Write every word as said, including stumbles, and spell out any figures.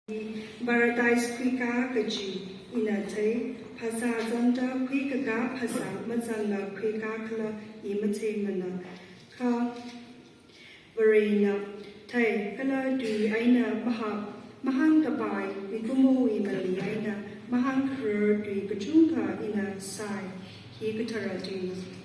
Paradise khuikā kaji ina thei, phasā zangda khuikakā phasā mazangla khuikā khala i matheimana. Kha Varena thei kala tui eina mahā, mahāngkapai mikumowui mali eina mahāngkharar tui kachungkha ina sai, hi kathara tuina.